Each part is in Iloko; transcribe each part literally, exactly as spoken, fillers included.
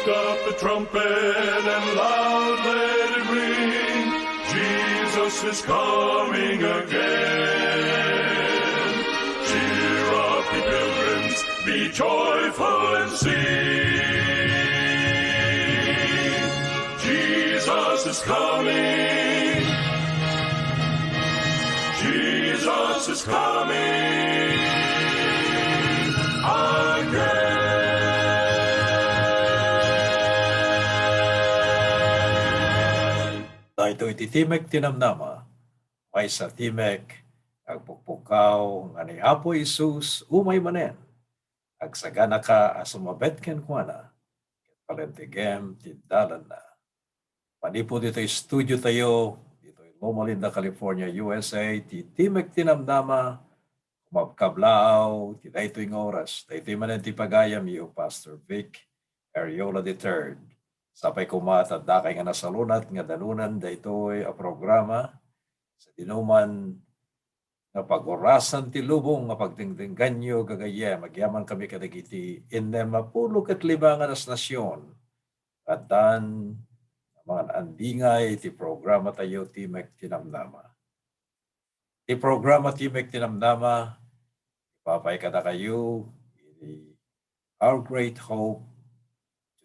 Up the trumpet and loud let it ring. Jesus is coming again. Cheer up, ye pilgrims, be joyful and sing. Jesus is coming. Jesus is coming again. Daytoy ti Timek ti Namnama, maysa a timek nga agpukpukkaw nga ni Apo Jesus umay manen. Agsaganaka a sumabet kenkuana, ket palentegem ti dalanna. Manipud ditoy studio tayo, ditoy Loma Linda, California, U S A, ti Timek ti Namnama, kumabkablaaw ti daytoy nga oras. Daytoy manen ti pagayamyo, Pastor Vic Ariola the third. Sapay koma ta dakay nga nasalunat nga dalunan daytoy a programa. Sadinoman nga pagurasan ti lubong nga pagdengdengganyo, gagayyem, agyaman kami kadagiti innem a pulo ket lima nga nasnasion. Addan nga mangan-andingay ti programa tayo, Timek ti Namnama. Ti programa Timek ti Namnama, ipapay kadakayo iti Our Great Hope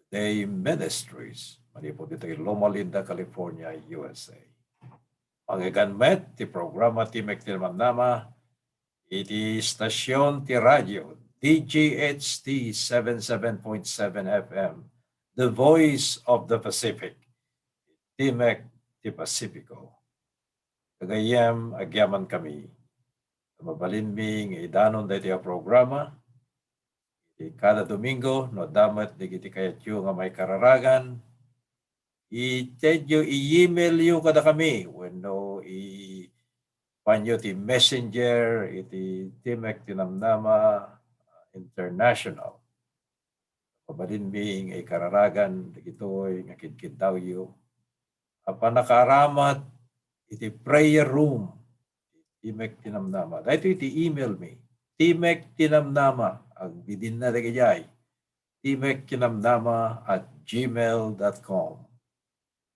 Today Ministries, manipud ditoy Loma Linda, California, U S A. Mangeggan met ti programa Timek ti Namnama iti stasyon ti radio D G H T seven seven point seven F M, The Voice of the Pacific, Timek ti Pasifiko. Gagayyem, agyaman kami. Mabalinmi nga idanon daytoy a programa iti kada Domingo, no adda met dagiti kayatyo nga maikararagan, i-chatyo, i-emailyo kadakami, wenno i-, panyo ti messenger iti Timek ti Namnama International. Mabalinmi nga ikararagan dagitoy nga kidkiddawyo a pannakaaramat iti prayer room, Timek ti Namnama. Daytoy ti email mi, Timek ti Namnama, agbidinna dagijay, Timek ti Namnama at gmail dot com.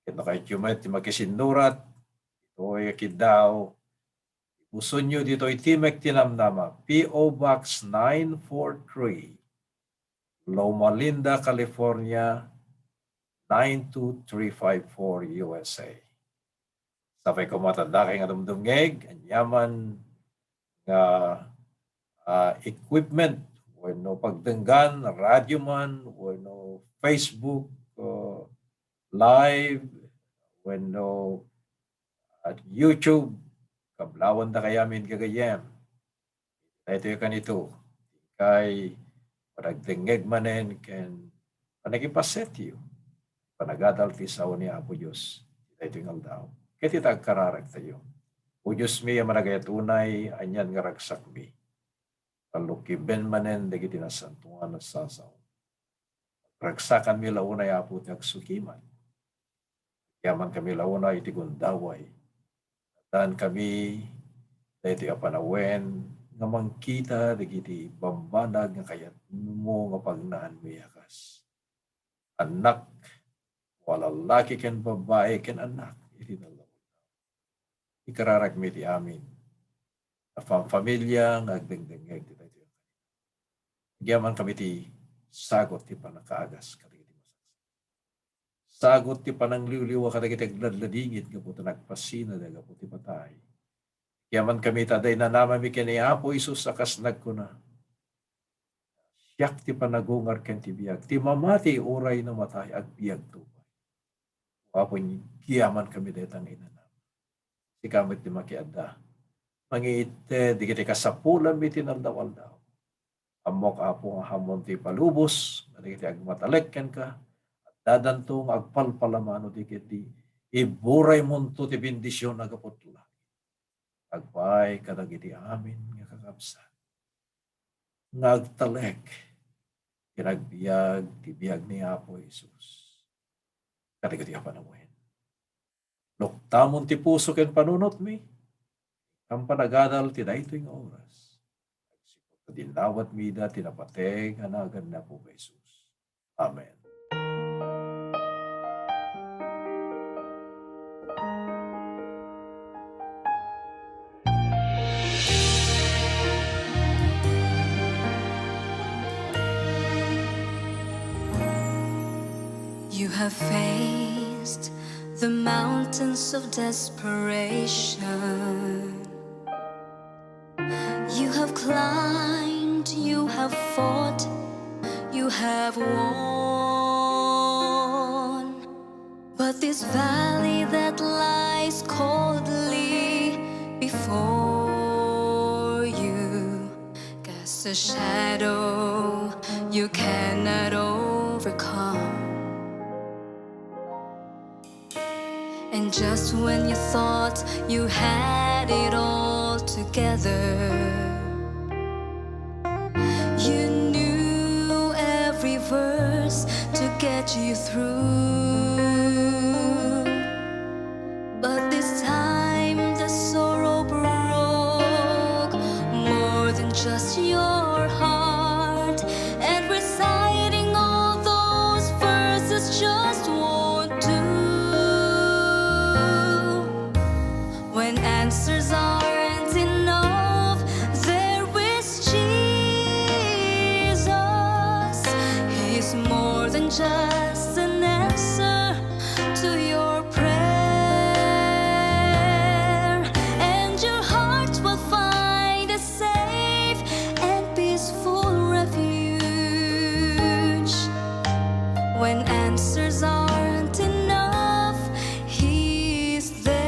Ket no kayatyo met ti makisinnurat, ditoy a kiddaw, ibusonyo ditoy Timek ti Namnama, P O Box nine four three, Loma Linda, California, nine two three five four, U S A. Sapay koma ta dakay nga dumdumngeg, aniaman nga, ah, equipment, wenno pagdenggan, radio man, wenno Facebook, uh, Live, wenno at YouTube, kablawandakayo amin gagayyem. Daytoy kanito, inkay panagdengngeg manen ken panagipasetyo, panagadal ti sao ni Apo Dios daytoy nga aldaw. Ket ita agkararagtayo. O Diosmi a managayat unay, anian nga ragsakmi, talukkiben manen dagiti nasantoan a sasao. Ragsakanmi la unay, Apo, ti agsukiman. Agyaman kami la unay iti gundaway. Addaan kami daytoy a panawen nga mangkita dagiti bambanag nga kayatmo nga pagnaanmi a kas annak, o a lallaki ken babbai ken annak iti naldaw. Ikararagmi ti amin a famfamilia nga agdengdengngeg ti daytoy. Agyaman kami ti sagut ti pannakaagas kadagiti masaksak. Sagut ti panangliwliwa kadagiti agladladingit gapu ta nagpasinada gapu ti patay. Agyaman kami ta adda inanamami ken ni Apo Jesus a kas nagkuna, "Siak ti panagungar ken ti biag. Ti mamati uray no matay, agbiagto pay." O Apo, agyaman kami dayta nga inanam. Sika met ti makiadda. Mangited dagiti kasapulanmi ti naldaw-aldaw. Ammok, Apo, nga ammom ti ipalubos kadagiti agmatalek kenka. Addadanto nga agpalpalamano ti ketdi. Iburaymonto ti bendision a gapu ti langit. Agpaay kadagiti amin nga kakabsat nga agtalek ken agbiag ti biag ni Apo Jesus kadagiti a panawen. Luktamon ti puso ken panunotmi, ngem panagadal ti daytoy nga oras. Agsipud ta dinawatmi ida ti napateg a nagan ni Apo Jesus. Amen. have faced the mountains of desperation. You have climbed, you have fought, you have won. But this valley that lies coldly before you casts a shadow you cannot overcome. And just when you thought you had it all together, you knew every verse to get you through. But this time the sorrow broke more than just your heart, and reciting all those verses just won't do. When answers aren't enough, there is Jesus. He's more than just an answer to your prayer, and your heart will find a safe and peaceful refuge. When answers aren't enough, He's there.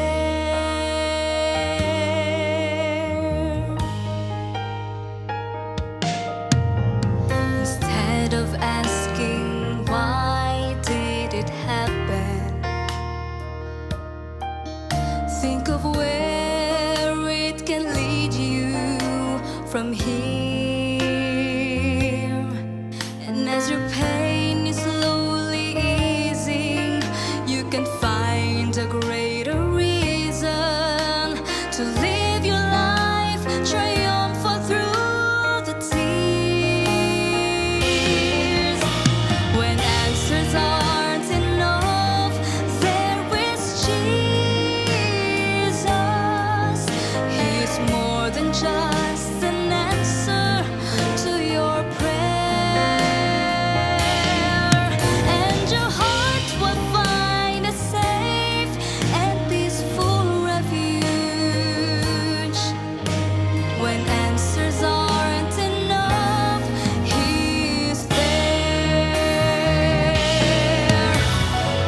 Instead of asking, "Why did it happen?" Think of where it can lead you from here. And as your pain is slowly easing, you can find a greater reason to live your life triumphant through the tears. When answers aren't enough, there is Jesus. He's more than just an answer to your prayer, and your heart will find a safe and peaceful refuge. When answers aren't enough, He's there.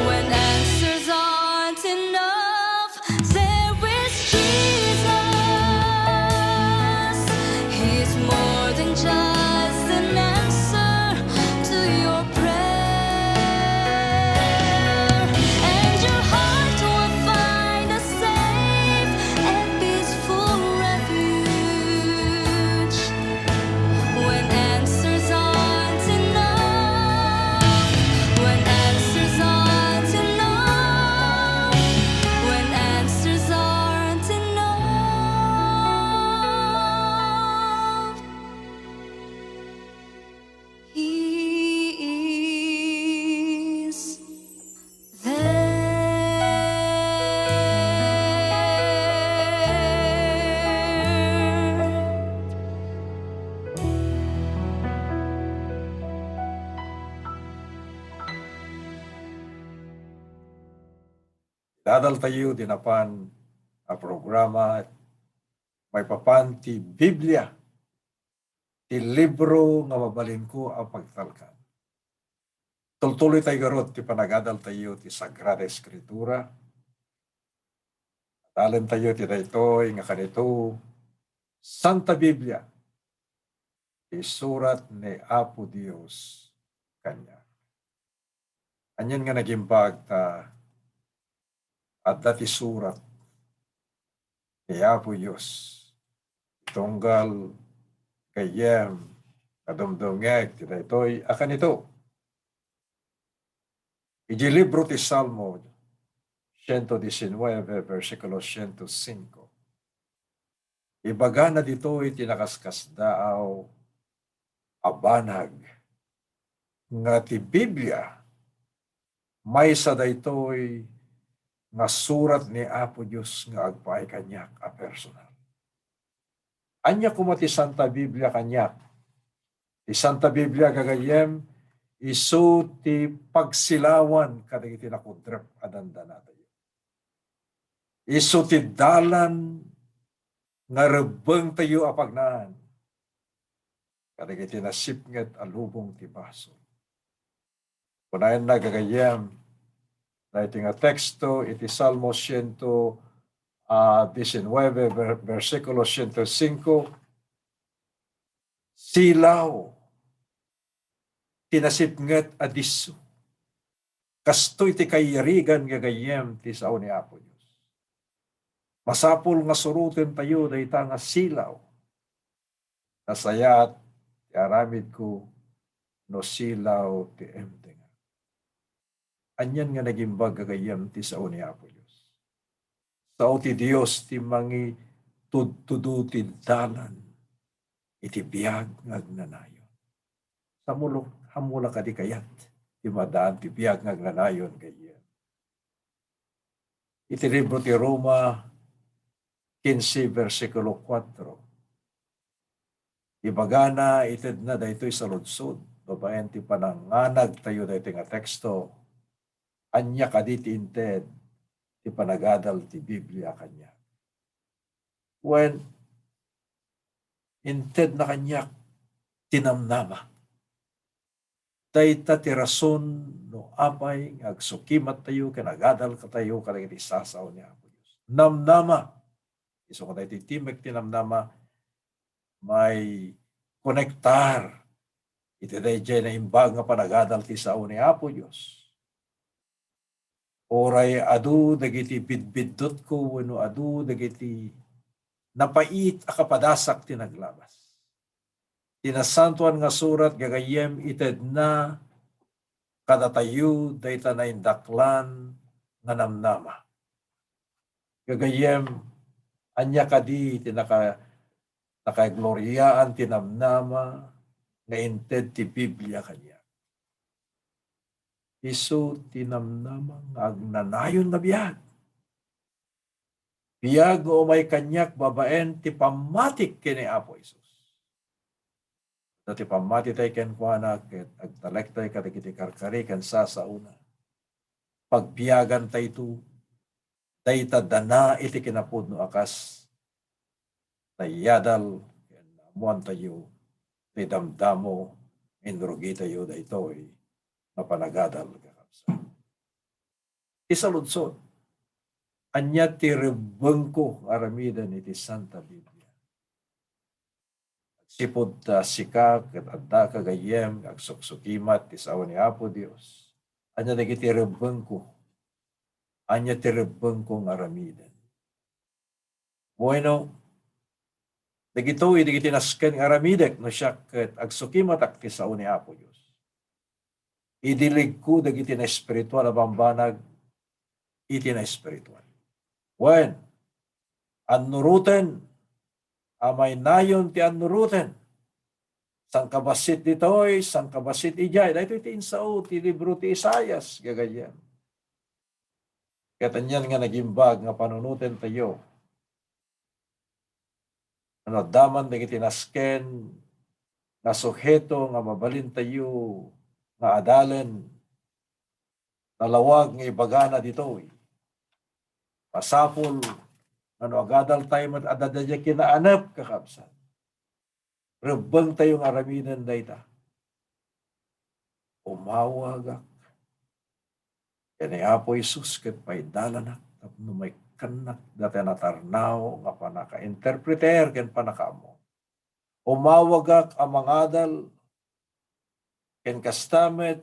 When answers aren't enough, there is Jesus. He's more than just an answer to your prayer, and your heart will find a safe and peaceful refuge. When answers aren't enough, when answers aren't enough, when answers aren't enough, He is there. Idadaltayo ti napan a programa maipapan ti Biblia, ti libro nga mabalinko a pagtalkan. Tultuloytay garud ti panagadaltayo ti Sagrada Eskritura. Adalentayo ti daytoy nga kanito, Santa Biblia, ti surat ni Apo Dios kaniak. Anian nga nagimbag ta adda ti surat ni Apo Dios. Tunggal gayyem nga dumdumngeg ti daytoy a kanito. Iti libro ti Salmo ciento diecinueve, versikulo ciento cinco, ibagana ditoy ti nakaskasdaaw a banag nga ti Biblia maysa daytoy nga surat ni Apo Dios nga agpaay kaniak a personal. Ania koma ti Santa Biblia kaniak? Ti Santa Biblia, gagayyem, Isu ti pagsilawan kadagiti nakudrep a dandanatayo. Isu ti dalan nga rebbengtayo a pagnaan kadagiti nasipnget a lubong ti basol. Kunaenna gagayyem, daytoy nga teksto iti Salmo siento, ah, diecinueve, ver-, bersikulo siento singko, "Silaw ti nasipnget a disso." Kastoy ti kairigan gagayyem ti sao ni Apo Dios. Masapul nga surotentayo dayta nga silaw. Nasayaat ti aramidko no silaw ti emtengan. Anian nga nagimbag gagayyem ti sao ni Apo Dios. Sao ti Dios ti mangitudtudo ti dalan iti biag nga agnanayon. Samulok, hamola kadi kayat ti madaan ti biag nga agnanayon gayyem. Iti libro ti Roma quince, bersikulo kuatro, ibagana, itedna daytoy saludsod babaen ti pananganagtayo daytoy nga teksto, "Ania kadi ti inted ti panagadal ti Biblia kaniak?" Wen, intedna kaniak ti namnama. Dayta ti rason no apay nga agsukimattayo ken agadalkatayo kadagiti sasao ni Apo Dios. Namnama. Isu nga daytoy timek ti namnama, maikonektar iti daydiay naimbag nga panagadal ti sao ni Apo Dios. Uray adu dagiti bidbiddutko wenno adu dagiti napait a kapadasak ti naglabas. Ti Nasantoan nga Surat gagayyem itedna kadatayo dayta naindaklan nga namnama. Gagayyem, ania kadi ti naka-, nakagloriaan ti namnama nga inted ti Biblia kaniak? Isu ti namnama nga agnanayon nga biag. Biag nga umay kaniak babaen ti pammatik ken ni Apo Jesus. Ta ti pammatitay kenkuana ket agtalektay kadagiti karkari ken sasaona. Pagbiagantayto dayta dana iti kinapudno a kas naiyadal ken naammoantayo ti damdamo, inrugitayo daytoy nga panagadal, kakabsat. Isaludsod, ania ti rebbengko nga aramiden iti Santa Biblia? Agsipud ta sika ket addaka gayyem nga agsuksukimat ti sao ni Apo Dios. Ania dagiti rebbengko? Ania ti rebbengko nga aramiden? Bueno, dagitoy dagiti nasken nga aramidek no siak ket agsukimatak ti sao ni Apo Dios. Idiligko dagiti naespiritual a bambanag iti naespiritual. Wen, annuroten, amay nayon ti annuroten. Sangkabassit ditoy, sangkabassit idiay. Daytoy ti insao ti libro ti Isaias, gagayyem. Ket anian nga nagimbag nga panunotentayo. No adda man dagiti nasken nga suheto nga mabalintayo nga adalen, nalawag nga ibagana ditoy. Masapul nga no agadaltayo met adda daydiay kinaanep, kakabsat. Rebbengtayo nga aramiden dayta. Umawagak ken ni Apo Jesus ket paidalanak tapno maikkannak dayta a natarnaw nga pannakainterpreter ken pannakaammo. Umawagak a mangadal ken kasta met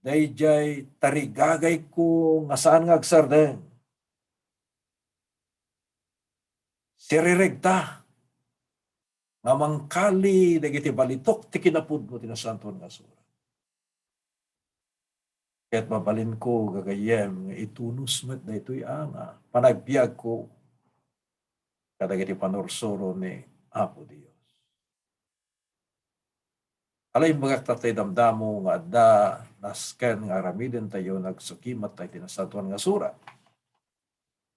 daydiay tarigagayko nga saan nga agsardeng. Siriregta nga mangkali dagiti balitok ti kinapudno ti Nasantoan nga Surat. Ket mabalinko, gagayyem, nga itunos met daytoy a nga panagbiagko kadagiti panursuro ni Apo Dios. Ala, imbagak tattay damdamo nga adda nasken nga aramidentayo nagsukimat tayo ti Nasantoan nga Surat.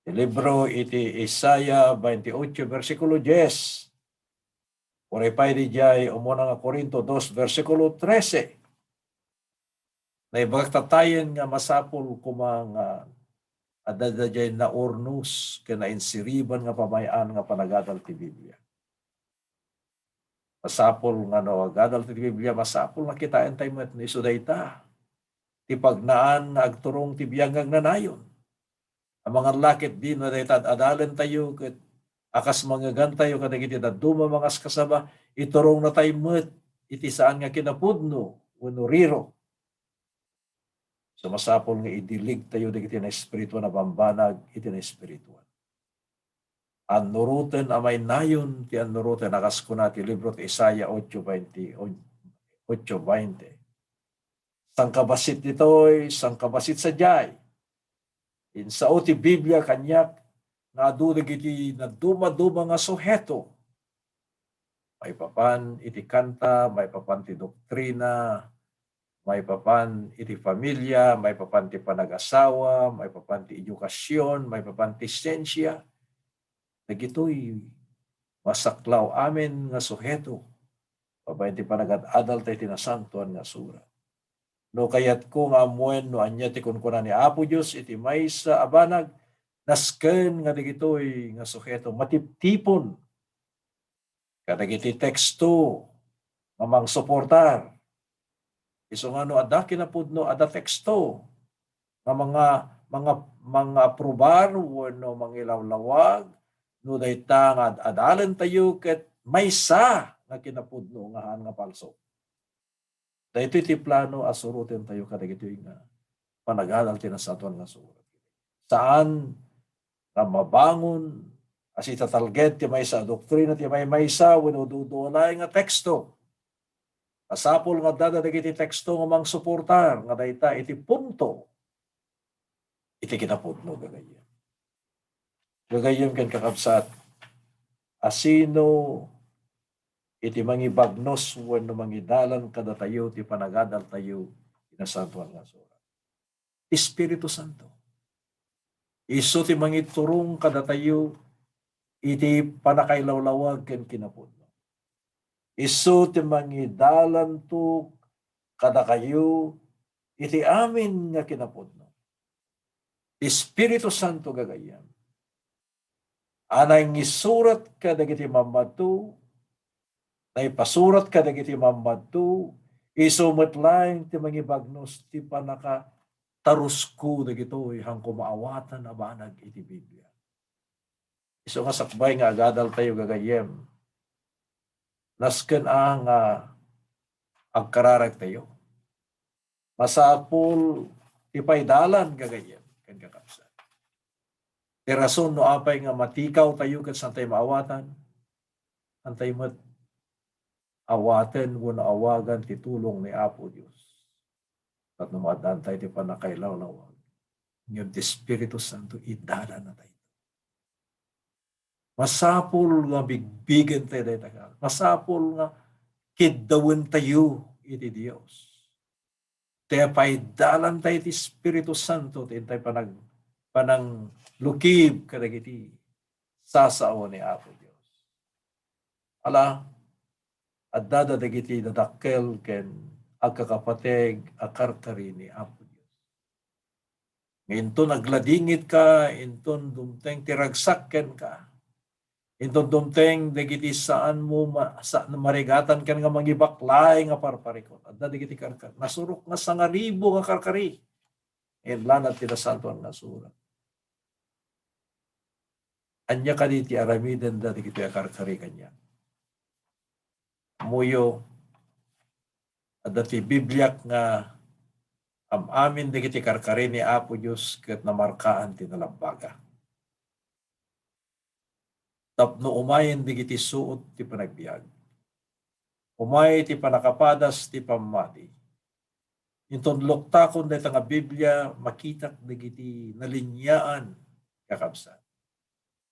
Ti libro iti Isaiah twenty-eight, bersikulo dies. Uray pay didiay, umuna nga Corinto dos, bersikulo trese. Naibagak tattayen nga masapul koma nga adda daydiay naurnos ken nainsiriban nga pamay-an nga panagadal ti Biblia. Masapul nga no agadal ti Biblia, masapul nga kitaentayo met no isu dayta ti pagnaan nga agturong ti biag nga agnanayon. Amangan la ketdi no dayta ad-adalentayo ket a kas mangngegantayo kadagiti dadduma nga mangaskasaba, iturongnatayo met iti saan nga kinapudno wenno riro. So, masapul nga idiligtayo dagiti naespirituan a bambanag iti naespirituan. Annuroten a mainayon ti annuroten, a kas kuna ti libro ti Isaiah ocho veinte, ocho veinte. Sangkabassit ditoy, sangkabassit sadiay. Insao ti Biblia kaniak nga adu dagiti nadumaduma nga suheto. Maipapan iti kanta, maipapan ti doktrina, maipapan iti familia, maipapan ti panagasawa, maipapan ti edukasyon, maipapan ti siensia. Dagitoy masaklaw amin nga suheto babaen ti panagad-adalta iti Nasantoan nga Surat. No kayatko nga ammoen no ania ti kunkuna ni Apo Dios iti maysa a banag, nasken nga dagitoy nga suheto matiptipon kadagiti teksto nga mangsuportar. Isu nga no adda kinapudno, adda teksto nga manga-, manga-, mangaaprobar wenno mangilawlawag, no dayta nga ad-adalentayo ket maysa nga kinapudno nga haan nga palso. Daytoy ti plano a surotentayo kadagitoy nga panagadal ti Nasantoan nga Surat. Saan nga mabangon a sitatalged ti maysa a doktrina ti maymaysa wenno duadua laeng nga teksto. Masapul nga adda dagiti teksto nga mangsuportar nga dayta iti punto iti kinapudno, gagayyem. Gagayyem ken kakabsat, asino iti mangibagnos wenno mangidalan kadatayo ti panagadaltayo iti Nasantoan nga Surat? Espiritu Santo. Isu ti mangiturong kadatayo iti pannakailawlawag ken kinapudno. Isu ti mangidalanto kadakayo iti amin nga kinapudno. Ti Espiritu Santo, gagayyem, a nangisurat kadagiti mammadto, naipasurat kadagiti mammadto, isu met laeng ti mangibagnos ti pannakatarusko dagitoy haanko maawaten a banag iti Biblia. Isu nga sakbay nga agadaltayo, gagayyem, nasken a nga agkararagtayo. Masapul ti paidalan, gagayyem ken kakabsat. Ti rason no apay nga matikawtayo ket saantayo maawatan, saantayo met awaten wenno awagan ti tulong ni Apo Dios tapno maaddaantayo ti pannakailawlawag. Ngem ti Espiritu Santo, idalannatayo. Masapul nga bigbigentayo dayta. Masapul nga kiddawentayo iti Dios. Ti paidalantayo ti Espiritu Santo, ti intay panag-, pananglukib kadagiti sasao ni Apo Dios. Ala, adda dagiti dadakkel ken agkakapateg a karkari ni Apo Dios. Nga inton agladingitka, inton dumteng ti ragsak kenka, inton dumteng dagiti saanmo ma-, sa-, marigatan ken nga mangibaklay nga parparikut. Adda dagiti karkari. Nasurok nga sangaribu nga karkari. Inlanad ti Nasantoan nga Surat. Ania kadi ti aramidenda dagitoy a karkari kaniak? Ammoyo, adda ti Bibliak nga am-amin dagiti karkari ni Apo Dios ket namarkaan ti nalabbaga. Tapno umayen dagiti suot ti panagbiag. Umay ti pannakapadas ti pammati. Inton luktakon dayta nga Biblia, makitak dagiti naliniaan, kakabsat.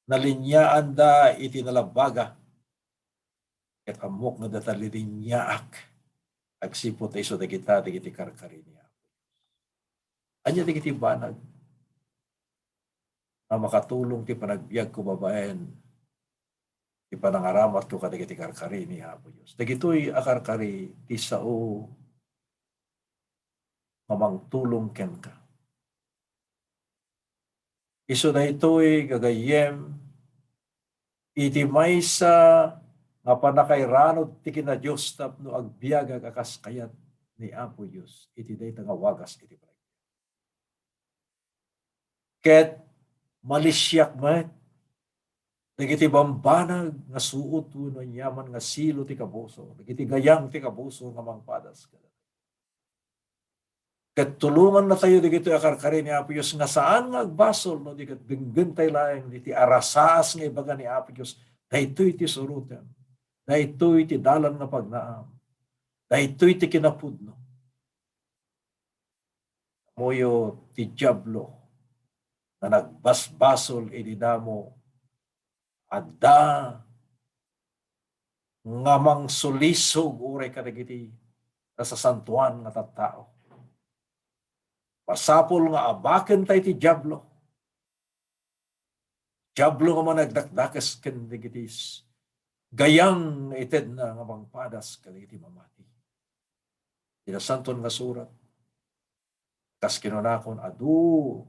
Naliniaanda iti nalabbaga. Ket ammok nga data liliniaak agsipud ta isu dagita dagiti karkari ni Apo Dios. Ania dagiti banag nga makatulong ti panagbiagko babaen ti panangaramatko kadagiti karkari ni Apo Dios? Dagitoy a karkari ti sao nga mangtulong kenka. Isu daytoy, gagayyem, iti maysa nga pannakairanud ti kinadios tapno agbiagak a kas kayat ni Apo Dios iti dayta nga wagas iti balay. Ket malisiak met dagiti bambanag nga suot wenno aniaman nga silo ti kabusor, dagiti gayam ti kabusor nga mangpadas kadatayo. Ket tulongannatayo dagitoy a karkari ni Apo Dios nga saan nga agbasol no di ket denggentay laeng iti arasaas nga ibaga ni Apo Dios, daytoy ti surotem, daytoy ti dalan nga pagnaam, daytoy ti kinapudno. Ammoyo ti Diablo nga nagbasbasol idi damo, adda nga mangsulisog uray kadagiti nasasantoan nga tattao. Masapul nga abaken tay ti Diablo. Diablo nga managdakdakes ken dagiti s-, gayam nga itedna nga mangpadas kadagiti mamati. Iti Nasantoan nga Surat, kas kinunakon, adu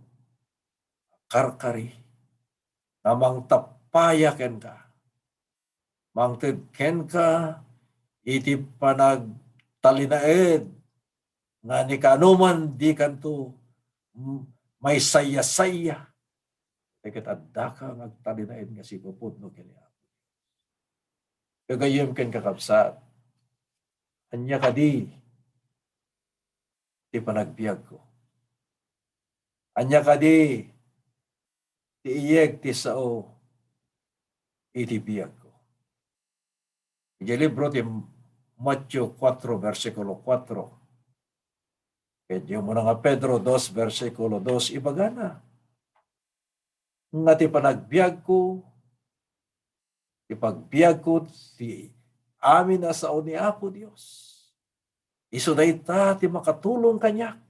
a karkari nga mangtappaya kenka, mangted kenka iti panagtalinaed nga nikaanoman dikanto m-, maisayasaya. Ket addaka nga agtalinaed nga sipupudno ken ni Apo Dios. Gagayyem ken kakabsat, ania kadi ti panagbiagko? Ania kadi ti iyeg ti sao iti biagko? Iti libro ti Mateo kuatro, bersikulo kuatro, ket iti umuna nga Pedro dos, bersikulo dos, ibagana nga ti panagbiagko, ti pagbiagko, ti amin a sao ni Apo Dios. Isu dayta ti makatulong kaniak.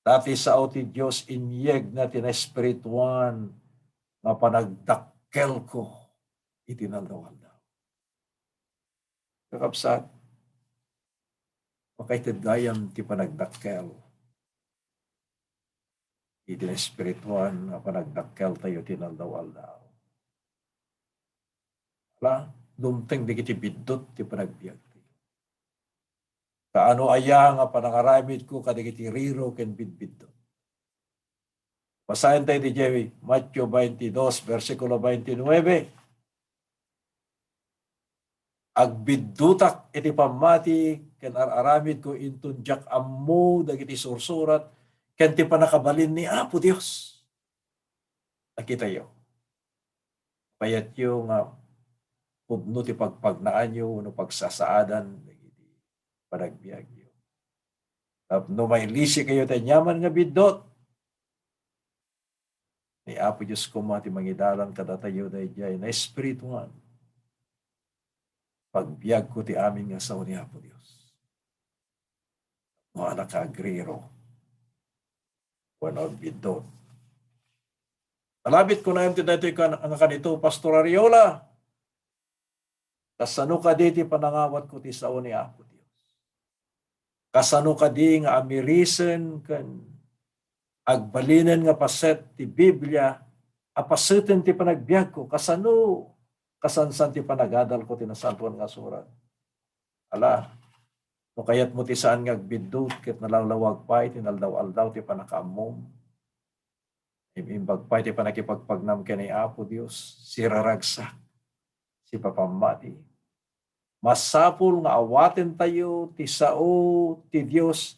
Ta ti sao ti Dios, inyegna ti naespirituan nga panagdakkelko iti naldaw-aldaw. Kakabsat, makaited gayam ti panagdakkel iti naespirituan nga panagdakkeltayo ti naldaw-aldaw. Ala, dumteng dagiti biddut ti panagbiagtayo. Kaano aya nga panangaramidko kadagiti riro ken bidbiddut? Basaentayo iti Mateo twenty-two, bersikulo twenty-nine. Agbiddutak iti pammati ken ar-aramidko inton diak ammo dagiti sursurat ken ti pannakabalin ni Apo Dios. Nakitayo. Kayatyo nga pudno ti pagpagnaanyo wenno pagsasaadan dagiti panagbiagyo. Tapno mailisikayo ti aniaman nga biddut, ni Apo Dios koma ti mangidalan kadatayo daydiay naespirituan. Pagbiagko ti amin nga sao ni Apo Dios. No anak ka agriro, wenno agbiddut. Alabit ko nayon ti daytoy kan-, nga kanito, Pastor Ariola. Kasano kadi ti panangawatko ti sao ni Apo Dios? Kasano kadi nga amirisen ken agbalinen nga paset ti Biblia a paseten ti panagbiagko? Kasano, kasansan ti panagadalko ti Nasantoan nga Surat? Ala, no kayatmo ti saan nga agbiddut ket nalawlawag pay ti naldaw-aldaw ti pannakaammom, im-imbag pay ti pannakipagpagnam ken ni Apo Dios, siraragsak, sipapammati. Masapul nga awatentayo ti sao ti Dios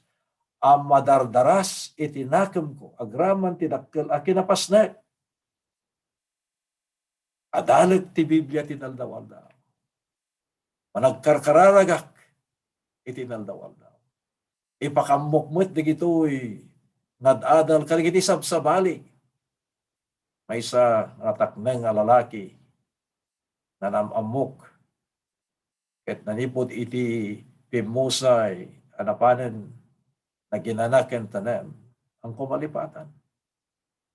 a madardaras iti nakemko agraman ti dakkel a kinapasnek. Adalek ti Biblia ti naldaw-aldaw. Managkarkararagak iti naldaw-aldaw. Ipakammok met dagitoy nga ad-adal kadagiti sabsabali. Maysa nga takneng a lalaki nga naam-ammok ket nanipud iti pimmusay a napanen, naginanak ken tanem, angko malipatan.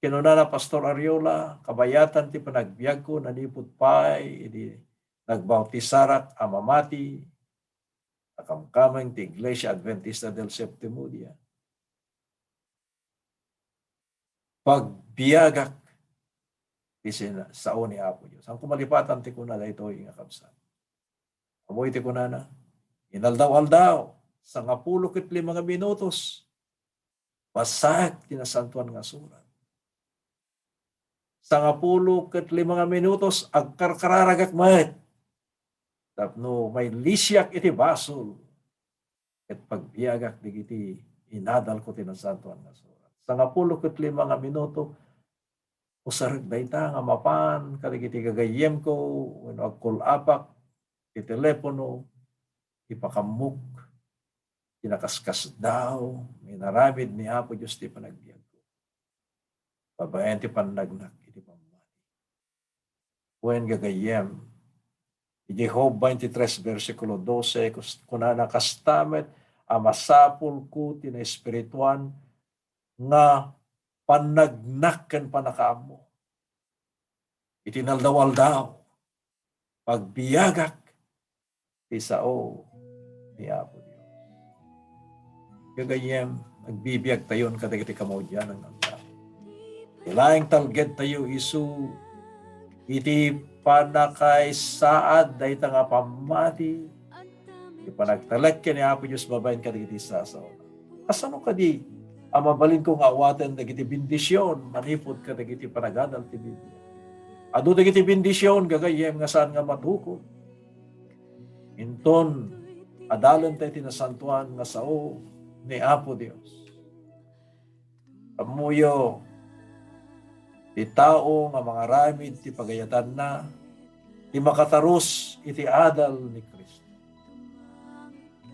Kinunana, Pastor Ariola, kabayatan ti panagbiagko nanipud pay idi nagbautisarek a mamati, a kamkameng ti Iglesia Adventista del Séptimo Dia. pagbiagak ti sina-, sao ni Apo Dios. Ang kumalipatan ti kuna daytoy nga kabsat. Amoy ti kunana, inaldaw-aldaw, sangapulo ket lima nga minutos, basaek ti Nasantoan nga Surat. Sangapulo ket lima nga minutos, agkarkararagak met. Tapno mailisiak iti basol, ket pagbiagak dagiti inadalko ti Nasantoan nga Surat. Sangapulo ket lima nga minuto, usarek dayta nga mapan kadagiti gagayyemko wenno agkul-apak ti telepono, ipakammok ti nakaskasdaaw nga inaramid ni Apo Dios ti panagbiagko. Babaen ti pannagnak iti pammati. Wen gagayyem, iti Job twenty-three, bersikulo dose, kus-, kunana, kasta met a masapulko ti naespirituan nga pannagnak ken pannakaammo. Iti inaldaw-aldaw, pagbiagak ti sao ni Apo Dios. Gagayyem, agbibiagtayon kadagiti kamaudianan nga aldaw. Ti laeng talgedtayo isu iti pannakaisaad dayta nga pammati, ti panagtalek ken ni Apo Dios babaen kadagiti sasaona. Kasano kadi a mabalinko nga awaten dagiti bendision manipud kadagiti panagadal ti Biblia? Adu dagiti bendision, gagayyem, nga saan nga matukod. Inton adalenta iti nasantoan nga sao ni Apo Dios. Ammoyo, ti tao nga mangaramid ti pagayatanna, ti makatarus iti adal ni Cristo.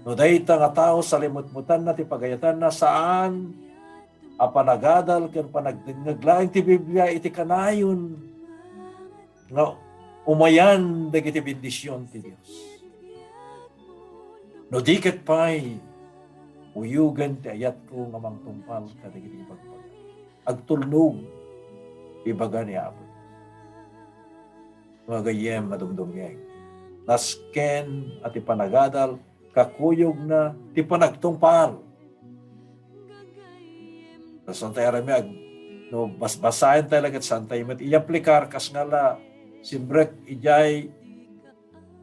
No dayta nga tao salimetmetanna ti pagayatanna, saan a panagadal ken panagdengngeg laeng ti Biblia iti kanayon nga umayan dagiti bendision ti Dios. No di ket pay, uyogen ti ayatko nga mangtungpal kadagiti ibagbaga. Agtulnog ti ibaga ni Apo Dios. Nga gayyem a dumdumngeg, nasken a ti panagadal kakuyogna ti panagtungpal. Santay arami ag-, no basbasaen tayo laket, santay met iyaplikar kas nga la simrek idiay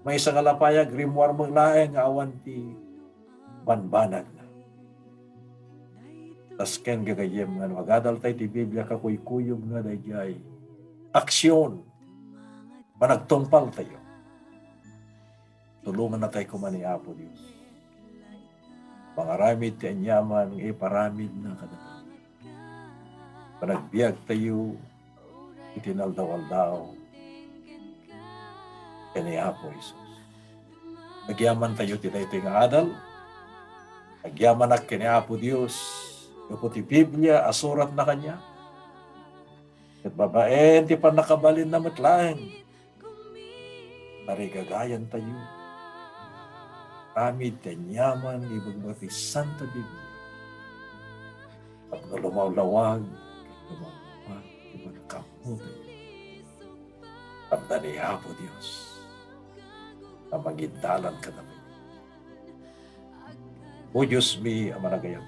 maysa nga lapayag, rimmuar met laeng nga awan ti banbanagna. Nasken gagayyem nga no agadal tayo ti Biblia, kakuykuyogna daydiay aksyon, panagtungpal tayo. Tulonganna tayo koma ni Apo Dios. Mangaramid ti aniaman nga iparamidna kadatayo. Panagbiag tayo iti inaldaw-aldaw ken ni Apo Jesus. Agyaman tayo ti daytoy nga adal. Agyamanak ken ni Apo Dios gapu ti Biblia a suratna kaniak. Ket babaen ti pannakabalinna met laeng, narigagayan tayo. Aramid ti aniaman nga ibagbaga ti Santa Biblia. Tapno lumawlawag ket lumawlawag ti pannakaammo tayo. Tapno ni Apo Dios a mangidalan kadatayo. O Dios mi a managayat,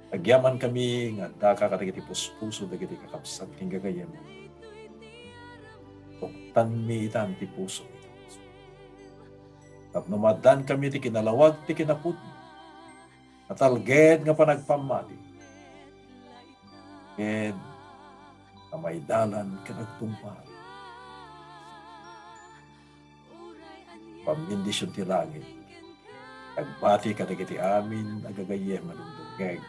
agyaman kami nga addaka kadagiti puspuso dagiti kakabsat ken gagayyem. Tuktanmi itan ti puso. Tapno maaddan kami ti kinalawag ti kinapudno, natalged nga panagpammati. Ken a maidalan ken agtungpal. Pambendision ti langit. Agbati kadagiti amin a gagayyem a dumdumngeg.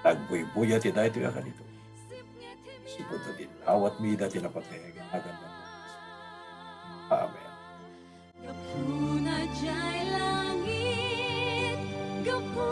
Agbuybuya ti daytoy a kanito. Sipud ta dinawatmi ida ti napateg a naganna. Amen. Gapu na jay langit, gapu